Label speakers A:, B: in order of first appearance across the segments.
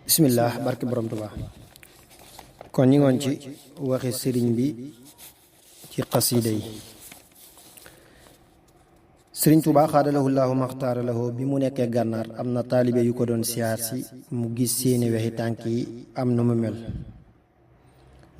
A: bismillah barke borom Tuubaa kon ñi ngoon ci waxi sëriñ bi ci xasiida yi. sëriñ Tuubaa xaadalahu llaahu maxtaara lahu bi mu nekkee gànnaar am na taalibe yu ko doon siyaar si mu gis seeni wexi tànk yi am na mu mel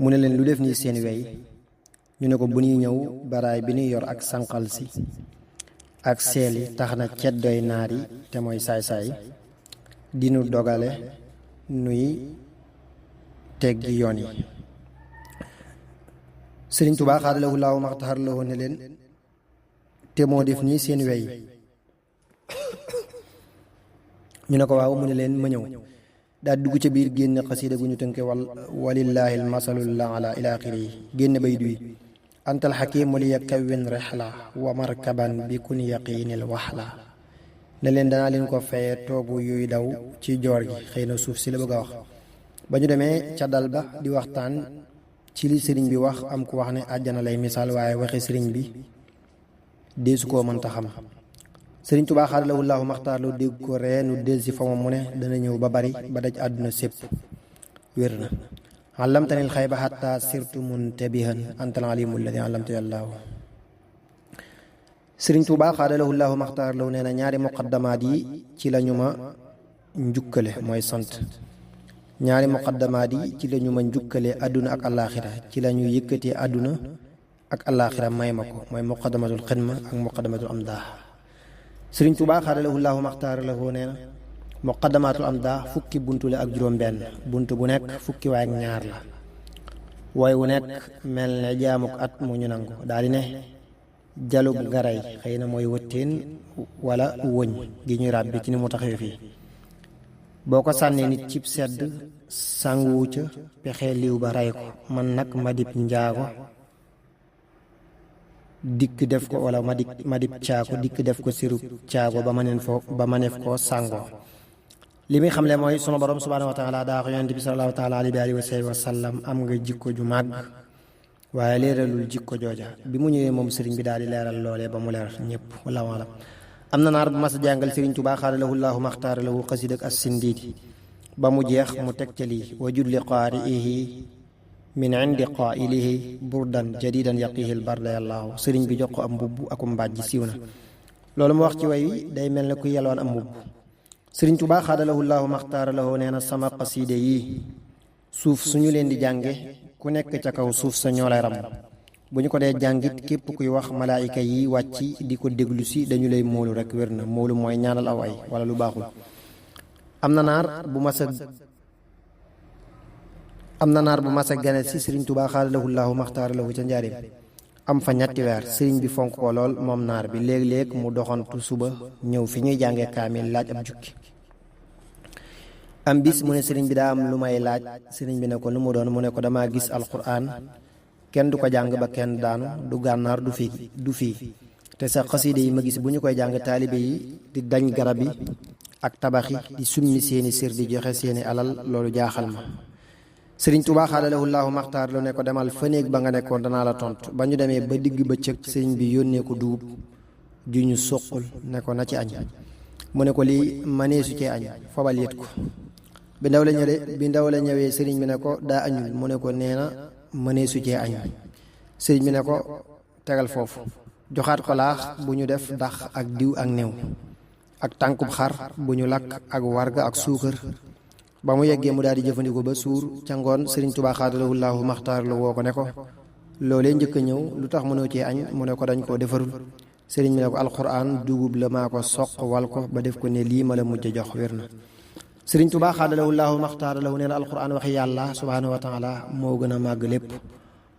A: mu ne leen lu def nii seeni wey ñu ne ko bu ñuy ñëw baraay bi ñuy yor ak sànqal si ak seel yi tax na ceddoy naar yi te mooy saay-saay dinu dogale nuy teggi yoon yi. sëriñ Tuubaa xaadalahu llaahu maxtaara lahu ne leen te moo def nii seen wey ñu ne ko waaw mu ne leen ma ñëw daal dugg ca biir génn xasiida gu ñu tënke walillaahi almasalul ala ila axiri yi génn bay duy antal xakimu li yakawin rexla wa markaban bi kun yaqiinil waxla ne leen danaa leen ko feye toogu yuy daw ci joor gi xëy na suuf si la bëgg a wax. ba ñu demee ca dal ba di waxtaan ci li sëriñ bi wax am ku wax ne àjjana lay misaal waaye waxe sëriñ bi deesu koo mënta xam. sëriñ Tuubaa xaadalahu llaahu maxtaar lu dégg ko reenu del si fa moom mu ne dana ñëw ba bari ba daj àdduna sépp wér na allamtanil xayba xatta sirtu muntabihan antal alimu alladi allamta yàllaahu. sëriñ Tuubaa xaadalahu llaahu maxtaar law nee na ñaari muqaddamaat yi ci lañu ma njukkale mooy sant ñaari muqaddamaat yi ci lañu ma njukkale àdduna ak alaaxira ci lañu yëkkatee àdduna ak alaaxira may ma ko mooy muqaddamatul xidma ak muqaddamatul amdaax. sëriñ Tuubaa xaadalahu llaahu maxtaar lahu nee na muqaddamatul amdaax fukki buntu la ak juróom-benn bunt bu nekk fukki waay ak ñaar la way wu nekk mel ne jaamuk at mu ñu nangu daal di ne jalub ngaray xëy na mooy wëttéen wala wëñ gi ñuy ràbbi ci ni mu taxawee fii boo ko sànnee nit cib sedd sànguwu ca pexe liw ba rey ko man nag ma dib njaago dikk def ko wala ma dib caako dikk def ko siru caago ba ma neef koo sàngoo. li muy xamle mooy sunu borom subhaanahu wa taala daa ko yonent bi salallaahu taala alayhi wa sallam am nga jikko ju màgg waaye leeralul jikko jooja bi mu ñëwee moom sëriñ bi daal di leeral loolee ba mu leer ñëpp wala wala. am na naar bu mas a jàngal sëriñ Tuubaa xaadalahu llaahu maxtaara lahu xasiida ak as-sindiidi ba mu jeex mu teg ca lii wa julli qaari'ihi min indi qaa'ilihi burdan jadidan yaqihi albarda yàllaahu. sëriñ bi jox ko am mbubb akum mbàjj siiw na loolu mu wax ci way wi day mel ne ku yelwaan am mbubb. sëriñ Tuubaa xaadalahu llaahu maxtaara lahu nee na sama xasiide yi suuf suñu leen di jànge ku nekk ca kaw suuf sa ñoo lay ram bu ñu ko dee jàngit képp kuy wax malaayika yi wàcc di ko déglu si dañu lay móolu rek wér na móolu mooy ñaanal aw ay wala lu baaxul. am na naar bu masa gane si sëriñ Tuubaa xaadalahu llaahu maxtaara lahu ca njaareem am fa ñetti weer sëriñ bi fonk ko lool moom naar bi léeg-léeg mu doxantu suba ñëw fi ñuy jàngee kaamil laaj ab jukki. am bis mu ne sëriñ bi daa am lu may laaj sëriñ bi ne ko lu mu doon mu ne ko damaa gis alquran kenn du ko jàng ba kenn daanu du gànnaar du fii te sa xasiide yi ma gis bu ñu koy jàng taalibe yi di dañ garab yi ak tabax yi di summi seeni sër di joxe seeni alal loolu jaaxal ma. sëriñ Tuubaa xaadalahu llaahu maxtaar lu ne ko demal fa néeg ba nga nekkoon danaa la tontu ba ñu demee ba digg bëccëg sëriñ bi yónnee ko dugub ju ñu suqul ne ko na ci añ mu ne ko lii mënee su cee añ fobal yët ko bi ndaw la ñëwee sëriñ bi ne ko daa añul mu ne ko nee na mënee su cee añ sëriñ bi ne ko tegal foofu joxaat ko laax bu ñu def dax ak diw ak néew ak tànkub xar bu ñu lakk ak warga ak suukar ba mu yeggee mu daal di jëfandikoo ba suur ca ngoon sëriñ Tuubaa xaadalahu llaahu maxtaar la woo ko ne ko loolee njëkk a ñëw lu tax mënoo cee añ mu ne ko dañ koo defarul sëriñ bi ne ko alquran dugub la maa ko soq wal ko ba def ko ne lii ma la mujj jox wér na. sëriñ Tuubaa xaadalahu llaahu maxtaara lahu nee na alquran waxi yàlla subhaanahu wa taala moo gën a màgg lépp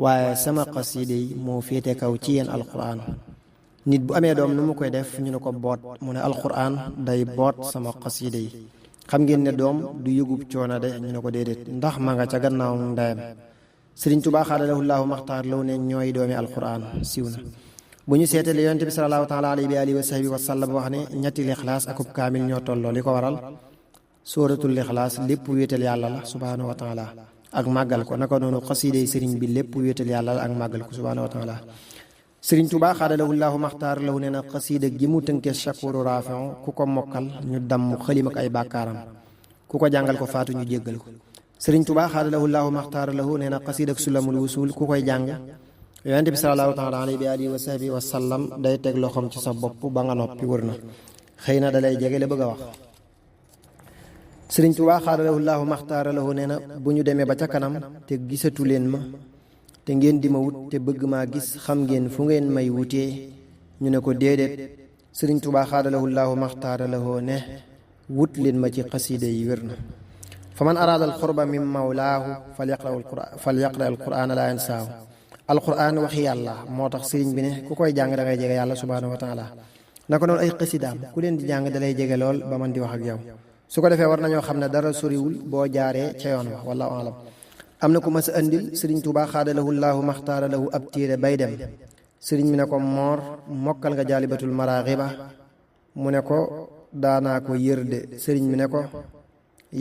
A: waaye sama xasiide yi moo féete kaw ci yéen alquran. nit bu amee doom nu mu koy def ñu ne ko boot mu ne alquran day boot sama xasiide yi. xam ngeen ne doom du yëgub coono de ñu ne ko déedéet ndax ma nga ca gannaaw ndeyam. sëriñ Tuubaa xaadalahu llaahu maxtaar lahu ne ñooy doomi alquran siiw na bu ñu seetee yonent bi salallaahu taala alayhi wa sahbihi wa sallam wax ne ñetti lixlaas akub kaamil ñoo tolloo li ko waral sóoratul ixlaas lépp wéetal yàlla la subhaanahu wa taala ak màggal ko naka noonu xasiide sëriñ bi lépp wéetal yàlla la ak màggal ko subhaanahu wa taala. sëriñ Tuubaa xaadalahu llaahu maxtaar lahu nee na xasiida gi mu tënkee shakuru raafiu ku ko mokkal ñu damm xëlim ak ay bàkkaaram ku ko jàngal ko faatu ñu jéggal ko. Sëriñ Tuubaa xaadalahu llaahu maxtaara lahu nee na xasiida ak sulamul wusul ku koy jàng yonent bi salallaahu taala alayhi wa alihi wa sahbihi wa sallam day teg loxoom ci sa bopp ba nga noppi wër na xëy na dalay jege la bëgg a wax. Sëriñ Tuubaa xaadalahu llaahu maxtaara lahu nee na bu ñu demee ba ca kanam te gisatu leen ma te ngeen di ma wut te bëgg maa gis xam ngeen fu ngeen may wutee ñu ne ko déedéet. Sëriñ Tuubaa xaadalahu llaahu maxtaara lahu ne wut leen ma ci xasiida yi wér na. fa man araada al xurba min mawlaahu falyaqra al qur'aana laa yansaahu. alquran waxi yàlla moo tax sëriñ bi ne ku koy jàng da ngay jege yàlla subhaanahu wa taala. naka noonu ay xasidaam ku leen di jàng dalay jege lool ba man di wax ak yow. su ko defee war nañoo xam ne dara soriwul boo jaaree ca yoon wa wallaahu alam. am na ku mas a andil Sëriñ Tuubaa xaadalahu llaahu maxtaara lahu ab téere bay dem. sëriñ bi ne ko moor mokkal nga jaalibatul maraaxiba mu ne ko daanaa ko yër de. sëriñ bi ne ko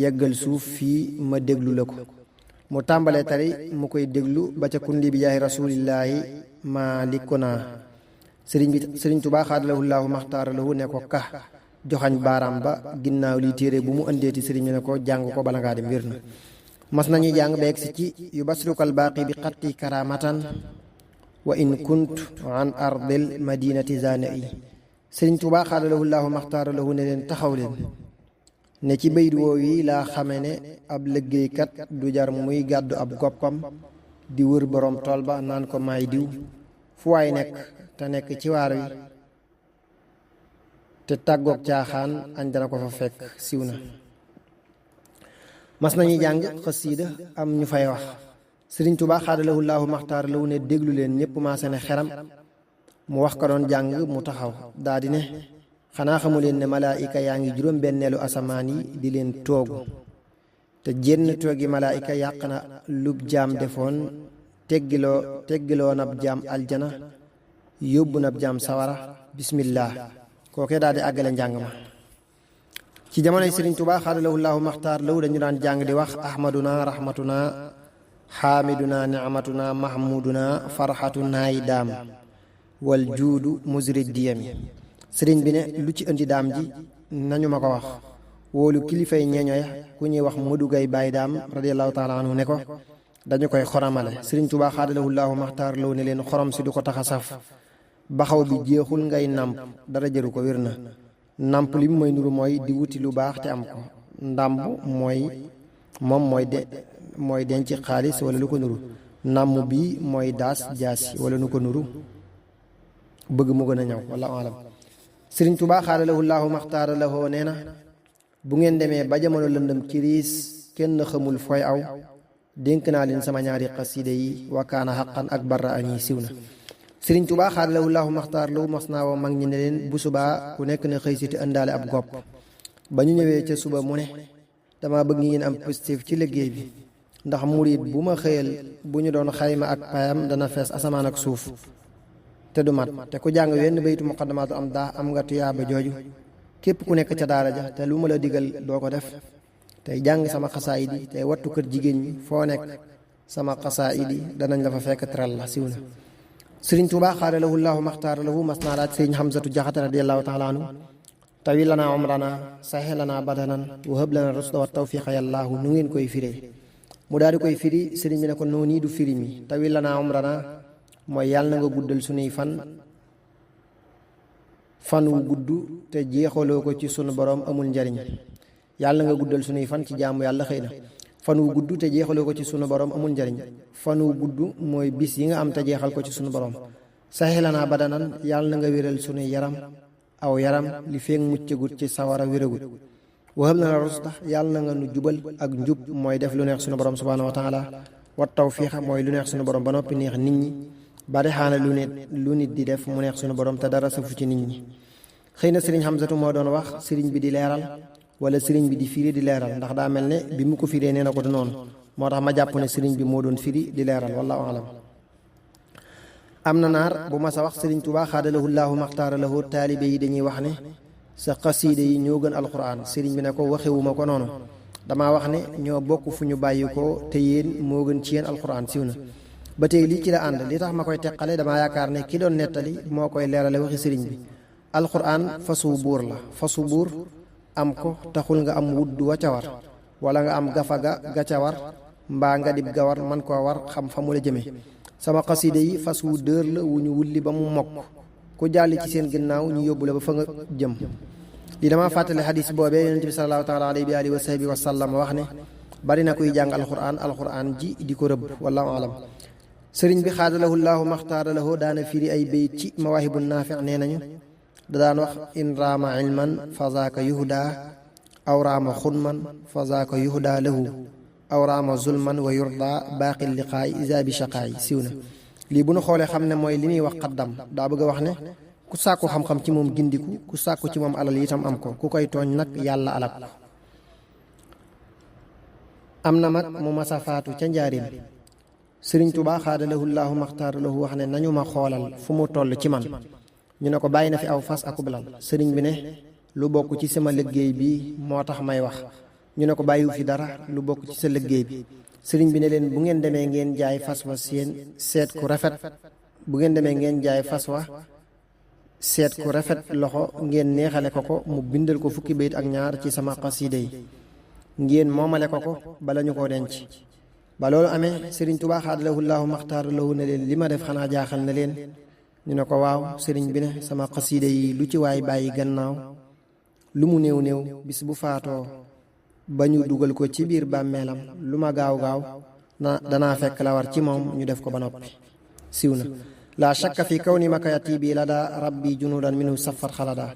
A: yeggal suuf fii ma déglu la ko. mu tàmbalee tari mu koy déglu ba ca kundi bi jaahi rasuulillaahi maalikuna. sëriñ Tuubaa xaadalahu llaahu maxtaara lahu ne ko ka joxañ baaraam ba ginnaaw lii téere bu mu andeeti sëriñ bi ne ko jàng ko bala ngaa dem wér na. mas nañuy jàng beeg si ci yu basrukal baaqi bi xatti karamatan wa in kunt an ardil madinati zanai. Sëriñ Tuubaa xaadalahu llaahu maxtaara lahu ne leen taxaw leen ne ci bayit woow yi laa xame ne ab liggéeykat du jar muy gàddu ab goppam di wër borom tool ba naan ko maay diw. fu waay nekk te nekk ci waar wi te tàggoog caaxaan añ dana ko fa fekk siw na. mas nañuy jàng xasiida am ñu fay wax Sëriñ Tuubaa xaadalahu llaahu maxtaara lahu ne déglu leen ñépp maase ne xeram. mu wax ko doon jàng mu taxaw daa di ne xanaa xamu leen ne malaayika yaa ngi juróom benneelu asamaan yi di leen toogu te jenn toogi malaayika yàq na lub jaam defoon teggiloo nab jaam aljana yóbbu nab jaam sawara bismillah. kookee daal di àggale njàng ma. ci jamonoy Sëriñ Tuubaa xaadalahu llaahu maxtaara lahu dañu daan jàng di wax ahmaduna rahmatuna xaamiduna nicmatuna mahmuduna farxatunaay daam wal juudu musri diyami. sëriñ bi ne lu ci indi daam ji nañu ma ko wax. wóolu kilifay ñeeño ya ku ñuy wax Modou Gaye Baye daam radiallahu taala anhu ne ko dañu koy xoramale. Sëriñ Tuubaa xaadalahu llaahu maxtaara lahu ne leen xorom si du ko tax a saf. baxaw bi jeexul ngay nàmp dara jëru ko wér na. nàmp li mooy nuru mooy di wuti lu baax te am ko. ndàmb mooy denc xaalis wala lu ko nuru. nàmm bi mooy daas jaasi wala nu ko nuru bëgg mu gën a ñaw wala alam. Sëriñ Tuubaa xaadalahu llaahu maxtaara lahu nee na bu ngeen demee ba jamono lëndëm kiriis kenn xamul fooy aw dénk naa leen sama ñaari xasida yi wakaana xaqan ak barra ani siw na. Sëriñ Tuubaa xaadalahu llaahu maxtaara lahu mas naa woo mag ñi ne leen bu subaa ku nekk na xëy si te ëndaale ab gopp. ba ñu ñëwee ca suba mu ne dama bëgg ngeen am positif ci liggéey bi ndax murit bu ma xëyal bu ñu doon xayma ak payam dana fees asamaan ak suuf te du mat. te ku jàng wenn baytu muqaddamaatu am daa am nga tuyaaba jooju képp ku nekk ca daara ja te lu ma la digal doo ko def. tey jàng sama xasaayid yi tey wattu kër jigéen ñi foo nekk sama xasaayid yi danañ la fa fekk teral la siw na. Sëriñ Tuubaa xaadalahu llaahu maxtaara lahu mas naa laaj sëriñ Xamsatu Jaxate radiyallaahu taala anhu tawi lanaa umrana saxe lanaa badanan wa hëb lana rusda wa tawfiqa yàllaahu nu ngeen koy firee. mu daal di koy firi sëriñ bi ne ko noonu du firi mi. tawi lanaa umrana mooy yàlla na nga guddal sunuy fan wu gudd te jeexaloo ko ci sunu borom amul njariñ. yàlla nga guddal sunuy fan ci jaamu yàlla xëy na. fan wu gudd te jeexaloo ko ci sunu borom amul njariñ. fan wu gudd mooy bis yi nga am te jeexal ko ci sunu borom. saxilanaa badanan yàlla na nga wéral sunuy yaram aw yaram li feeg muccagut ci sawara wéragut. wahab na la rusda yàlla na nga nu jubal ak njub mooy def lu neex sunu borom subhaanahu wa taala. wa tawfiixa mooy lu neex sunu borom ba noppi neex nit ñi. bari xaana lu nit di def mu neex sunu borom te dara safu ci nit ñi. xëy na sëriñ Xamsatu moo doon wax sëriñ bi di leeral wala sëriñ bi di firi di leeral ndax daa mel ne bi mu ko firee nee na ko du noonu moo tax ma jàpp ne sëriñ bi moo doon firi di leeral wallaahu alam. am na naar bu ma sa wax Sëriñ Tuubaa xaadalahu llaahu maxtaara lahu taalibe yi dañuy wax ne sa xasiide yi ñoo gën alquran. sëriñ bi ne ko waxewuma ko noonu damaa wax ne ñoo bokk fu ñu bàyyi ko te yéen moo gën ci yéen alquran siw na. ba tey lii ci la ànd li tax ma koy teqale damaa yaakaar ne ki doon nettali moo koy leerale waxi sëriñ bi. alquran fasu buur la fasu buur am ko taxul nga am wudd wa ca war wala nga am gafaga ga ca war mbaa nga dib gawar man koo war xam fa mu la jëme sama xasida yi fas wu dër la wu ñu wulli ba mu mokk ku jàll ci seen ginnaaw ñu yóbbu la ba fa nga jëm li dama fàttali xadis boobee yonent bi sallallahu taala alayhi wa alihi wa sahbihi wa sallam wax ne bari na kuy jàng alquran ji di ko rëbb wallahu alam sëriñ bi xaadalahu llaahu maxtaaralahu daana firi ay bayt ci mawaahibu naafi nee nañu da daan wax in raama ilman fa zaaka yuhda aw raama xunman fa zaaka yuhda lahu aw raama zulman wa yurda baaqi liqaay isa bi shaqaay siw na lii bu nu xoolee xam ne mooy li muy wax xaddam daa bëgg a wax ne ku sàkku xam-xam ci moom gindiku ku sàkku ci moom alal itam am ko ku koy tooñ nag yàlla alak ko am na mag mu masa faatu ca njaarim sëriñ Tuubaa xaadalahu llaahu maxtaaralahu wax ne nañu ma xoolal fu mu toll ci man ñu ne ko bàyyi na fi aw fas akub lal sëriñ bi ne lu bokk ci sama liggéey bi moo tax may wax ñu ne ko bàyyiwu fi dara lu bokk ci sa liggéey bi sëriñ bi ne leen bu ngeen demee ngeen jaay fas wa seen seet ku rafet bu ngeen demee ngeen jaay fas wa seet ku rafet loxo ngeen neexale ko mu bindal ko fukki bayit ak ñaar ci sama xasiida yi ngeen moomale ko bala ñu koo denc ba loolu amee sëriñ Tuubaa xaadalahu llaahu maxtaaralahu ne leen li ma def xanaa jaaxal na leen ñu ne ko waaw sëriñ bi ne sama xasiida yi lu ci waay bàyyi gannaaw lu mu néew néew bis bu faatoo ba ñu dugal ko ci biir bàmmeelam lu ma gaaw danaa fekk la war ci moom ñu def ko ba noppi siw na laa shakka fi kaw ni makayati bi la daa rabbi junudan minhu safar xalada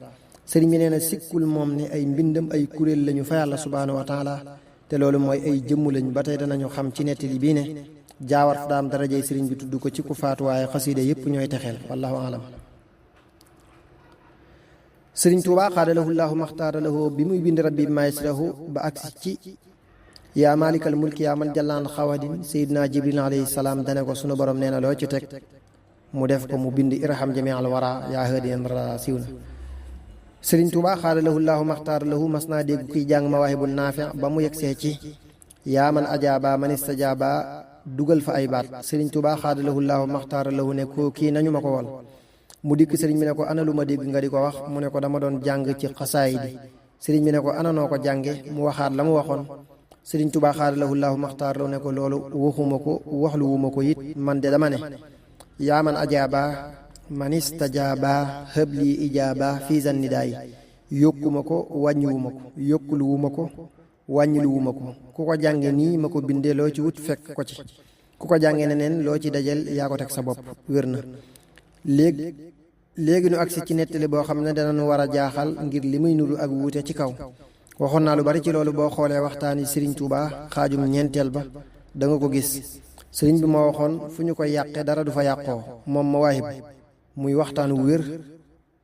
A: sëriñ bi nee na sikkul moom ne ay mbindam ay kuréel lañu fa yàlla subhaanahu wa taala te loolu mooy ay jëmm lañ ba tey danañu xam ci nettali bii ne jaawar fa daam darajey sëriñ bi tudd ko ci ku faatu waaye xasiida yépp ñooy texeel wallahu alam sëriñ Tuubaa xaadalahu llaahu maxtaaralahu bi muy bind rabbi maysrahu ba agsi ci yaa maalikal mulki yaa man jallaan xawadin seydina jibril alayhi salaam dane ko sunu borom nee na loo ci teg mu def ko mu bind irham jami al wara yaa hadiyan rara siw na sëriñ Tuubaa xaadalahu llaahu maxtaaralahu mas naa dégg kuy jàng mawaahibu naafi ba mu yegsee ci yaa man ajaaba man istajaaba dugal fa ay baat sëriñ Tuubaa xaadalahu llaahu maxtaaralahu ne ko kii nañu ma ko wol mu dikk sëriñ bi ne ko ana lu ma dégg nga di ko wax mu ne ko dama doon jàng ci xasaayidi sëriñ bi ne ko ana noo ko jànge mu waxaat la mu waxoon sëriñ Tuubaa xaadalahu llaahu maxtaaralahu ne ko loolu waxuma ko waxluwuma ko it man de dama ne yaa man ajaaba man istajaaba hëbli ijaaba fii zannidaay yokkuma ko wàññiwuma ko yokkuluwuma ko wàññiluwuma ko ku ko jànge nii ma ko bindee loo ci wut fekk ko ci ku ko jànge neneen loo ci dajal yaa ko teg sa bopp wér na léegi nu agsi ci nettali boo xam ne danañu war a jaaxal ngir li muy nuru ak wuute ci kaw waxoon naa lu bari ci loolu boo xoolee waxtaani sëriñ Tuubaa xaajum ñeenteel ba da nga ko gis sëriñ bi moo waxoon fu ñu koy yàqe dara du fa yàqoo moom Mawaahib muy waxtaan wu wér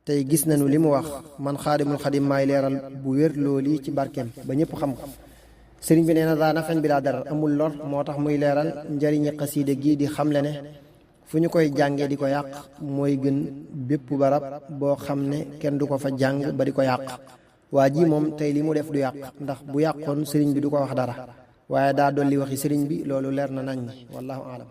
A: tey gis nañu li mu wax man xaadimul xadim maay leeral bu wér loolu ci barkeem ba ñëpp xam ko sëriñ bi nee na daana fen bi laa dara amul lor moo tax muy leeral njariñi xasiide gi di xamle ne fu ñu koy jàngee di ko yàq mooy gën bépp barab boo xam ne kenn du ko fa jàng ba di ko yàq waa ji moom tey li mu def du yàq ndax bu yàqoon sëriñ bi du ko wax dara waaye daa dolli waxi sëriñ bi loolu leer na nañ wallahu alam